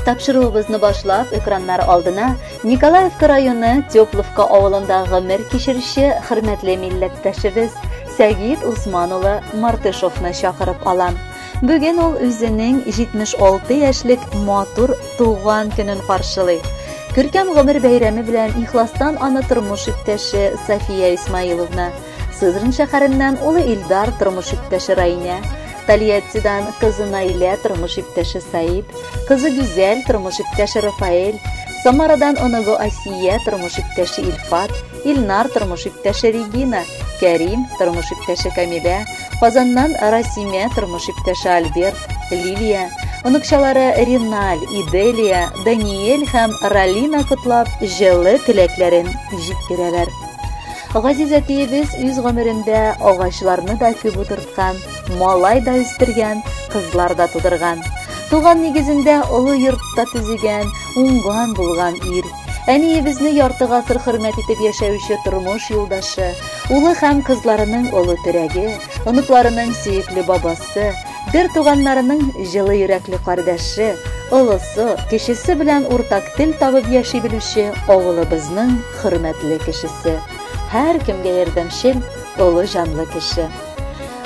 Тапшыруыбызны башлап, экраннар алдына Николаевка районы Тепловка авылында гомер кичерүче хөрмәтле милләттәшебез Сәгит Усман улы Мартышовны чакырып алам. Бүген ул үзенең 76 яшьлек матур туган көнен каршылый. Күркәм гомер бәйрәме белән ихластан аны тормыш иптәше София Исмаиловна, Сызрань шәһәреннән улы Илдар, тормыш иптәше Раинә, Тольяттидан кызы Наилә, тормыш иптәше Саид, кызы Гүзәл, тормыш иптәше Рафаэль, Самарадан оныгы Асия, тормыш иптәше Илфат, Илнар, тормыш иптәше Регина, Кәрим, тормыш иптәше Камилә, Казаннан Расимә, тормыш иптәше Альберт, Лилия, оныкчалары Риналь, Иделия, Даниэль һәм Ралина котлап, җылы теләкләрен җиткерәләр. Газиз әтиебез үз гомерендә агачларны да күп утырткан, малай да үстергән, кызлар да тудырган. Туган нигезендә олы йорт та төзегән, уңган булган ир. Әниебезне ярты гасыр хөрмәт итеп яшәүче тормыш юлдашы, улы һәм кызларының олы терәге, оныкларының сөекле бабасы, бер туганнарының җылы йөрәкле кардәше, олысы, кечесе белән уртак тел табып яши белүче авылыбызның хөрмәтле кешесе. Һәркемгә ярдәмчел, олы җанлы кеше.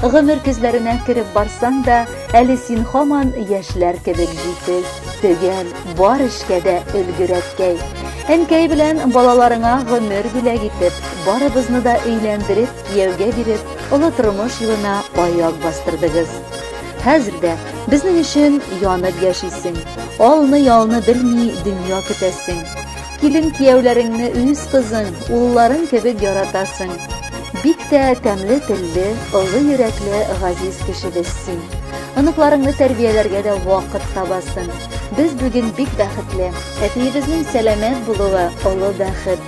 Гомер көзләренә кереп барсаң да, әле син һаман яшьләр кебек җитез, төгәл, бар эшкә дә өлгерәткәй. Әнкәй белән балаларыңа гомер бүләк итеп, барыбызны да өйләндереп, кияүгә биреп, олы тормыш юлына аяк бастырдыгыз. Хәзер дә безнең өчен янып яшисең, алны-ялны белми дөнья көтәсең. Килен-кияүләреңне үз кызың, улларың кебек яратасың. Бик тә тәмле телле, олы йөрәкле газиз кешебез син. Оныкларыңны тәрбияләргә дә вакыт табасың. Без бүген бик бәхетле. Әтиебезнең сәламәт булуы олы бәхет.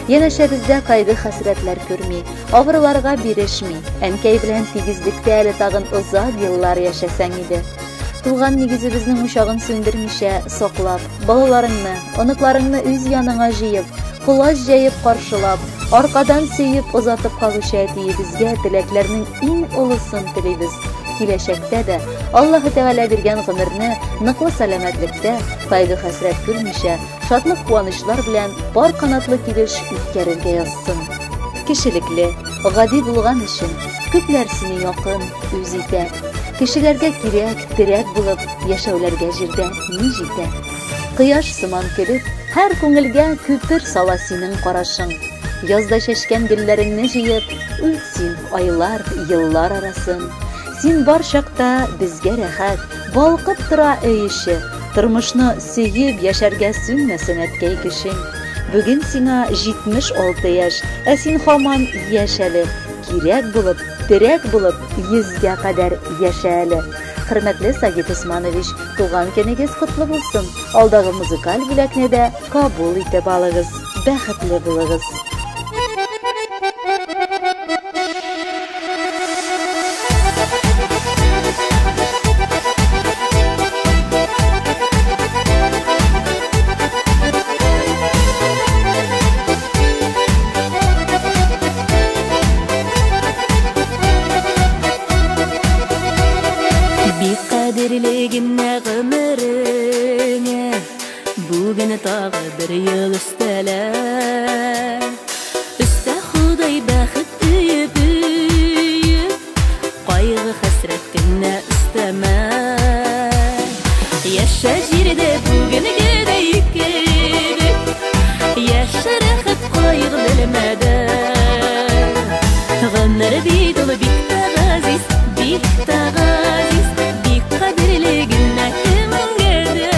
Янәшәбездә кайгы-хәсрәтләр күрми, авыруларга бирешми. Әнкәй белән тигезлектә әле тагын озак еллар яшәсәң иде. Туган нигезебезнең учагын сүндермичә саклап, балаларыңны, оныкларыңны үз яныңа җыеп, колач җәеп каршылап, аркадан сөеп озатып калучы әтиебезгә теләкләрнең иң олысын телибез. Киләчәктә дә Аллаһы Тәгалә биргән гомерне ныклы сәламәтлектә, кайгы-хәсрәт күрмичә, шатлык-куанычлар белән пар канатлы килеш үткәрергә язсын. Кешелекле, гади булган өчен күпләр сине якын, үз итә. Кешеләргә кирәк, терәк булып яшәүләргә җирдә ни җитә? Кояш сыман көлеп, һәр күңелгә күпер сала синең карашың. Язда чәчкән гөлләреңне җыеп, үт син айлар, еллар арасын. Син бар чакта безгә рәхәт, балкып тора өй эче. Тормышны сөеп яшәргә сүнмәсен әткәй көчең. Бүген сиңа 76 яшь, ә син һаман яшь әле. Кирәк булып, терәк булып, йөзгә кадәр яшә әле. Хөрмәтле Сагит Усманович, туган көнегез котлы булсын. Алдагы музыкаль бүләкне дә кабул итеп алыгыз. Бәхетле булыгыз. Бик кадерле генә гомереңә бүген тагы бер ел өстәлә. Өстә Ходай бәхет өеп өеп, кайгы хәсрәт кенә өстәмә. Яшә җирдә бүгенгедәй кебек, яшә рәхәт кайгы белмәдән. Гомер бит ул бик тә газиз, бик тә газиз, бик кадерле генә кемгә дә.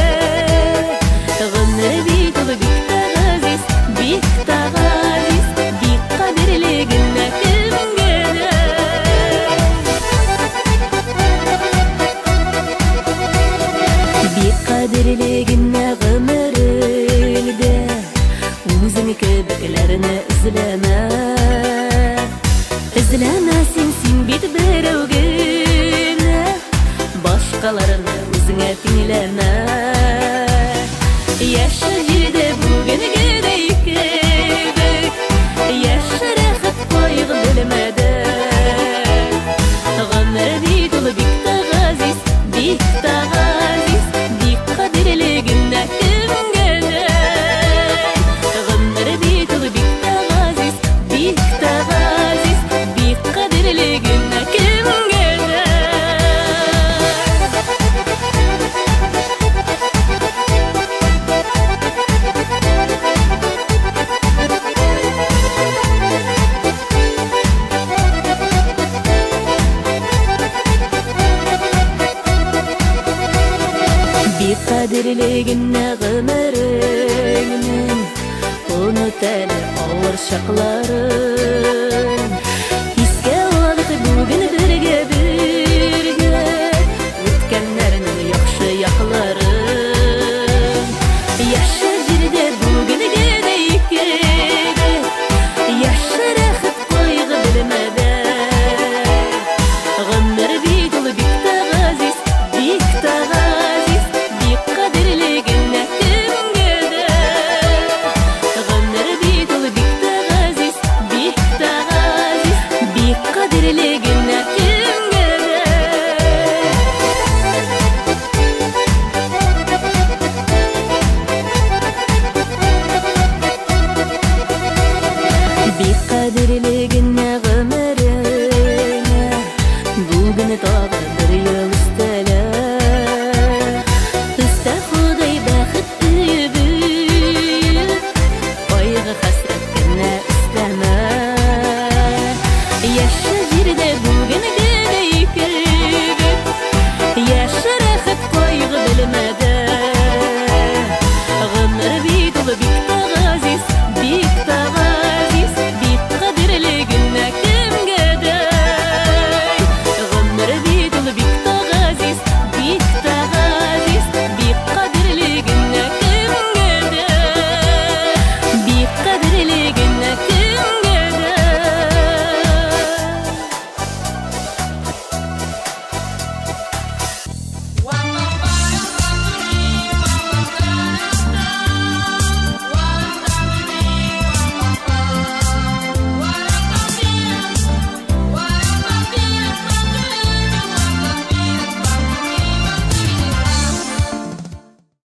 Гомер бит ул бик тә газиз, бик тә газиз, бик кадерле генә кемгә дә. Бик кадерле генә гомереңдә үзең кебекләрне эзләмә. Эзләмә син, син бит берәү генә, башкаларны үзеңә тиңләмә. Яшә җирдә бүгенгедәй кебек, яшә рәхәт кайгы белмәдән. Гомер бит ул бик тә газиз, бик тә газиз, бик кадерле генә Бик кадерле генә гомереңнең, оныт әле авыр чакларын.